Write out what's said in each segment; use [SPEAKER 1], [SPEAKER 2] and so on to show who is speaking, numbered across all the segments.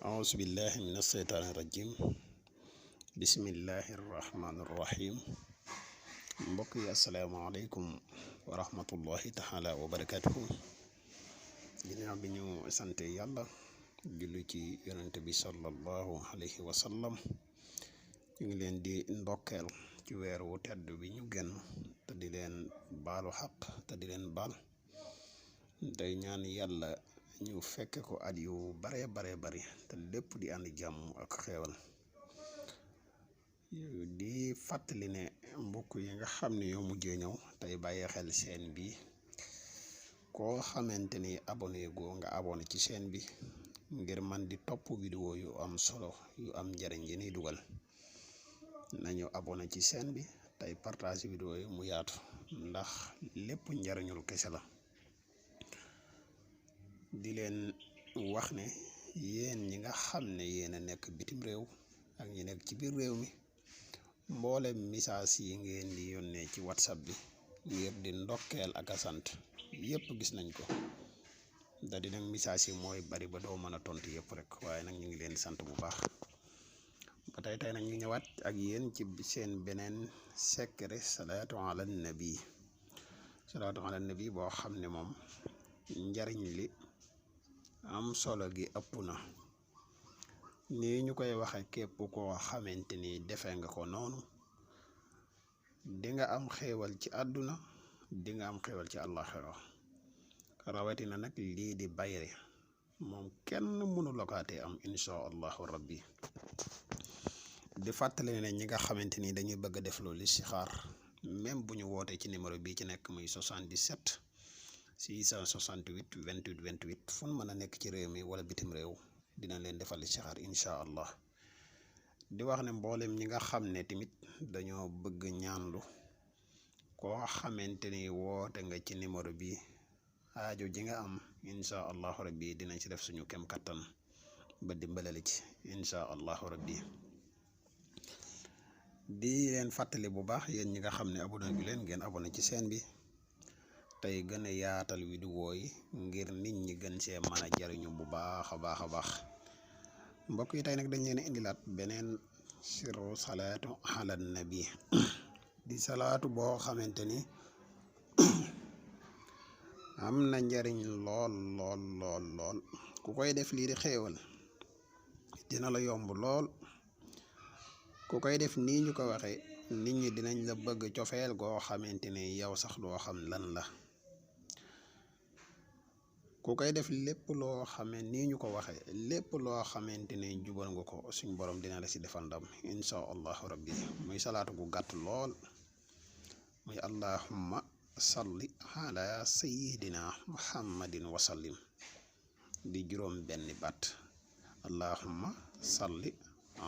[SPEAKER 1] أعوذ بالله من الشيطان الرجيم بسم الله الرحمن الرحيم mbokk yi asalaamaaleykum wa rahmatullahi taala wa barakatuhu ginnaaw bi ñu sante yàlla julli ci yonente bi sallallahu alayhi wa sallam ñu ngi leen di ndokkeel ci weer wu tedd bi ñu génn te di leen baalu xaq te di leen baal day ñaan yàlla ñu fekke ko at yu bare bari te lépp di ànd jàmm ak xéewal di fàttali ne mbokk yi nga xam ne yoo mujjee ñëw tey bàyyi xel seen bi koo xamante ni abonné goo nga abonné ci seen bi ngir man di topp vidéo yu am solo yu am njariñ yi ni dugal nañu abonné ci seen bi tey partage vidéo yi mu yaatu ndax lépp njariñul kese la. di leen wax ne yéen ñi nga xam ne yéen a nekk bitim réew ak ñi nekk ci biir réew mi mboolem message yi ngeen di yónnee ci whatsapp bi ngir di ndokkeel ak a sant yépp gis nañ ko da di nag message yi mooy bari ba doo mën a tontu yépp rek waaye nag ñu ngi leen di sant bu baax ba tey nag ñu ñëwaat ak yéen ci seen beneen secret salaatu ala nabi boo xam ne moom njariñ li am solo gi ëpp na nii ñu koy waxe képp koo xamante ni defe nga ko noonu di nga am xéewal ci àdduna di nga am xéewal ci àllaxira rawatina nag lii di bayre moom kenn mënu lokaatee am insha allahu rabbi di fàttali ne ñi nga xamante ni dañuy bëgg a def loolu listixaar même bu ñu wootee ci numéro bii ci nekk muy 77 668 28 28 fu mën a nekk ci réew mi wala bitim réew dina leen defal listixaar incha allah di wax ne mboolem ñi nga xam ne tamit dañoo bëgg ñaanlu koo xamante ni woote nga ci numéro bi aajo ji nga am incha allahu rabbi dinañ ci def suñu kem kattan ba dimbalale ci incha allahu rabbi di leen fàttali bu baax yéen ñi nga xam ne abonné bi leen ngeen abonné ci seen bi tey gën a yaatal vidéo yi ngir nit ñi gën see mën a jariñu bu baax a baax mbokk yi tey nag dañ leen indilaat beneen siru salaatu ala nabi di salaatu boo xamante ni am na njariñ lool ku koy def lii di xéewal dina la yomb lool ku koy def nii ñu ko waxee nit ñi dinañ la bëgg cofeel goo xamante ni yow sax doo xam lan la ku koy def lépp loo xamee nii ñu ko waxee lépp loo xamante ni jubal nga ko suñ borom dina la si defal ndam insha allahu rabbi muy salaatu gu gàtt lool muy allahumma salli ala sayyidina muhammadin wasallim di juróom benni baat allahumma salli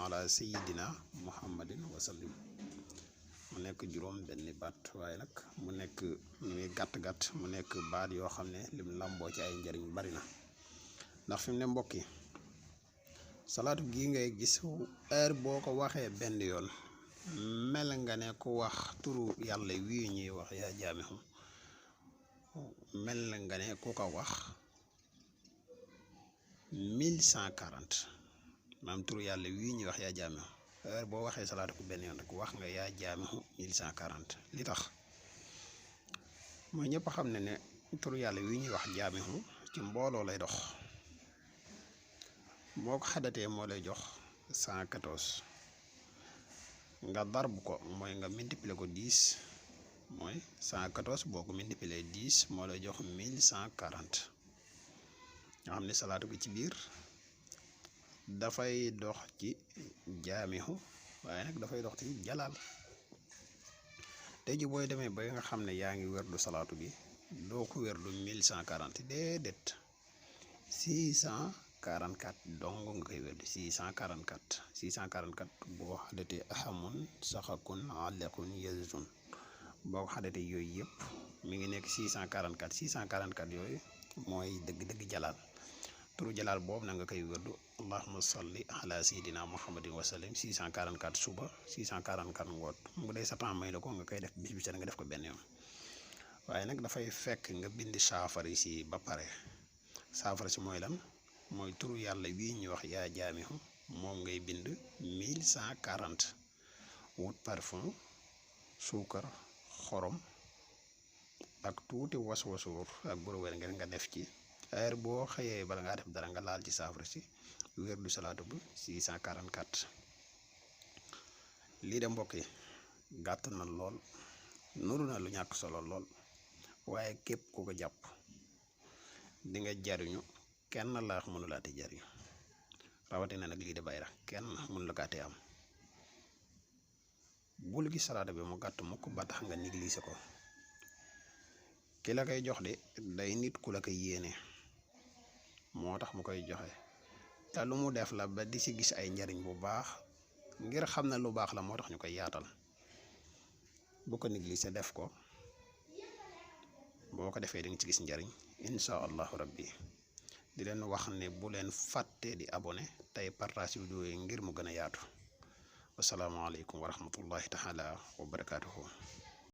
[SPEAKER 1] ala sayyidina muhammadin wasallim mu nekk juróom benni baat waaye nag mu nekk muy gàtt mu nekk baat yoo xam ne lim làmboo ci ay njariñ bari na ndax fi mu ne mbokk yi salaatu gii ngay gis heure boo ko waxee benn yoon mel nga ne ku wax turu yàlla wii ñuy wax yaa jaamihu mel nga ne ku ko wax 1140 maam turu yàlla wii ñuy wax yaa jaamihu heure boo waxee salaatu ko benn yoon rek wax nga yaa jaamihu 1140 li tax mooy ñëpp xam ne turu yàlla wi ñuy wax jaamihu ci mbooloo lay dox moo ko xadatee moo lay jox 114 nga darb ko mooy nga multiplier ko 10 mooy 114 boo ko multiplier 10 moo lay jox 1140 nga xam ne salaatu gi ci biir dafay dox ci jaamihu waaye nag dafay dox ci jalaal tey ji booy demee ba nga xam ne yaa ngi werdu salaatu bi doo ko werdu 1140 déedéet 644 dong nga koy werdu 644 boo xadatee ahamun saxakun alekun yazun boo ko xadatee yooyu yëpp mi ngi nekk 644 yooyu mooy dëgg jalaal turu jalaal boobu na nga koy wërdu allahumma salli ala sayidina muhammadin wasallim 644 suba 644 ngoot mu dee sa temps may la ko nga koy def bis bi nga def ko benn yoon waaye nag dafay fekk nga bind saafara si ba pare saafara si mooy lan mooy turu yàlla bii ñu wax yaa jaamihu moom ngay bind 1140 wut parfum suukar xorom ak tuuti was-wasuur ak borower ngeen nga def ci heure boo xëyee bala ngaa def dara nga laal ci saafara si wér du salaatu bu 644 lii de mbokk yi gàtt na lool nuru na lu ñàkk solo lool waaye képp ku ko jàpp di nga jariñu kenn laax mënu laati jariñu rawatina nag lii de bayra kenn mënu la kaatee am bul gis salaata bi mu gàtt mukk ba tax nga négligé ko ki la koy jox de day nit ku la koy yéene moo tax mu koy joxe te lu mu def la ba di ci gis ay njariñ bu baax ngir xam ne lu baax la moo tax ñu koy yaatal bu ko négligé def ko boo ko defee di nga ci gis njariñ insha allahu rabbi di leen wax ne bu leen fàtte di abonné tey partage vidéo yi ngir mu gën a yaatu wasalaamaaleykum wa rahmatullahi taala wa barakaatuhu